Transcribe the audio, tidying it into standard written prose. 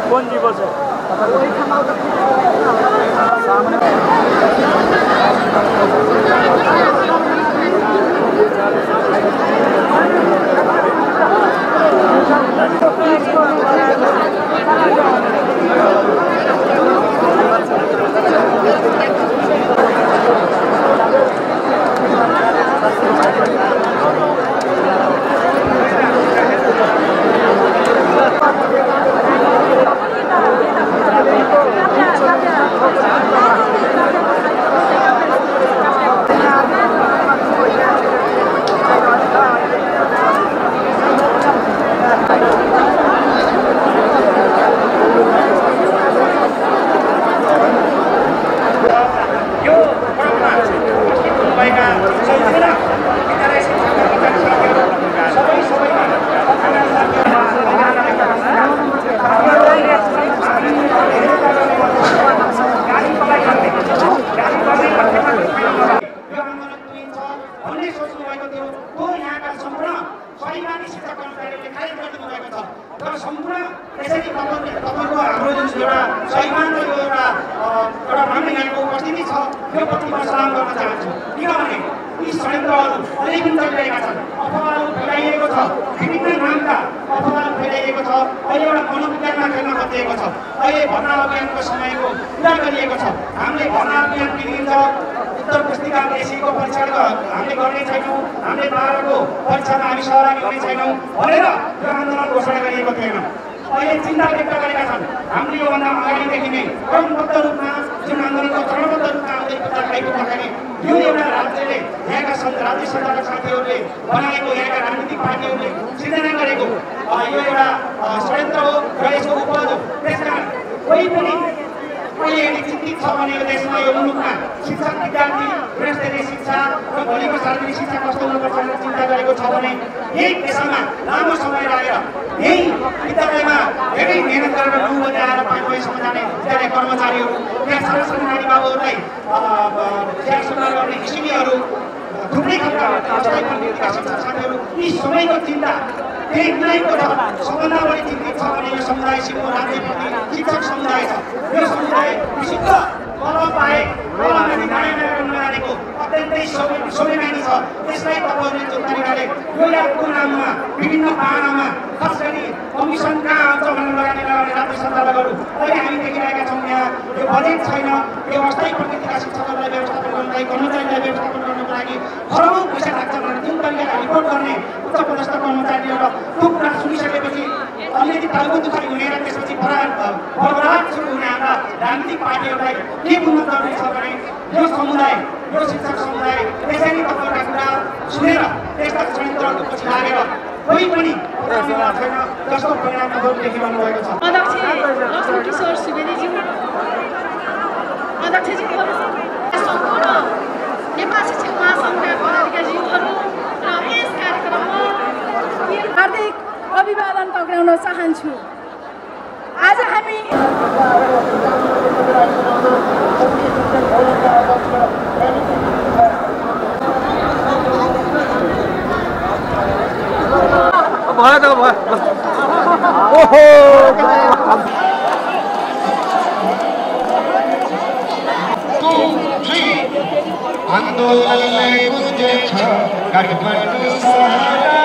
कौन दिवस है? उत्तर पुस्तिका एसीको परीक्षण हामीले गर्ने छैनौँ, हामीले बाह्रको परीक्षामा हामी सहभागी हुने छैनौँ भनेर यो आन्दोलन घोषणा गरिएको थिएन। अहिले चिन्ता व्यक्त गरेका छन्। हामीले योभन्दा अगाडिदेखि नै क्रमबद्ध रूपमा जुन आन्दोलनको चरणबद्ध रूपमा आउँदै आइपुग्दाखेरि यो एउटा राज्यले यहाँका राज्य सरकारका साथीहरूले बनाएको यहाँका राजनीतिक पार्टीहरूले सिर्जना गरेको यो एउटा षड्यन्त्र हो र यसको उपज हो। त्यसकारण कोही पनि अहिले यदि चिन्तित छ भने यो देशमा यो मुलुकमा शिक्षक विद्यार्थी गुणस्तरीय शिक्षा र भोलिको सार्वजनिक शिक्षा कस्तो हुनुपर्छ भनेर चिन्ता गरेको छ भने यही पेसामा लामो समय लागेर यही विद्यालयमा धेरै मेहनत गरेर 9 बजे आएर 5 बजेसम्म जाने विद्यालय कर्मचारीहरू, त्यहाँ सार्वजनिक नानी बाबुहरूलाई चिया सुधार गर्ने किसिमीहरू, थुप्रै खालका शिक्षक साथीहरू, यी सबैको चिन्ता त्यही कुनैको छ। सबभन्दा बढी चिन्तित छ भने यो समुदाय सिङ्गो राज्यप्रति शिक्षक समुदाय छ। यो समुदाय विशुद्ध तलब पाए तलमाथि नारायण नगरेको अत्यन्तै स्वाभिमानी छ। त्यसलाई तपाईँहरूले चुक्ता निकाले यो यादको नाममा विभिन्न पाहनामा खास गरी कमिसन कहाँ आउँछ भनेर लगानी लगाउने राज्य सरकारलाई गरौँ। अहिले हामी देखिरहेका छौँ यहाँ यो बजेट छैन। यो अस्थायी प्रकृतिका शिक्षकहरूलाई व्यवस्थापन गर्नलाई, कर्मचारीलाई व्यवस्थापन गर्नको लागि खरौँ पैसा लाग्छ भनेर जुन तरिकाले रिपोर्ट गर्ने उच्च पदस्थ कर्मचारीहरू त्यो कुरा सुनिसकेपछि अलिकति टाउको दुखाइ हुने र त्यसपछि बर्बरात सुरु हुने हाम्रा राजनीतिक पार्टीहरूलाई के बुझ्नु पर्ने छ भने यो समुदाय, यो शिक्षक समुदाय त्यसरी तपाईँहरूका कुरा सुनेर त्यस्ता षड्यन्त्रहरूको पछि लागेर कोही पनि छैन जसको परिणाम तपाईँहरू देखिरहनु भएको छ। अध्यक्ष लक्ष्मणकिशोर सुवेदीज्यू, अध्यक्षज्यूहरू, सम्पूर्ण नेपाल शिक्षक महासङ्घका पदाधिकारीज्यूहरू र यस कार्यक्रममा हार्दिक अभिवादन टक्राउन चाहन्छु। आज हामी आन्दोलनलाई बुझेछ काठमाडौँ सहर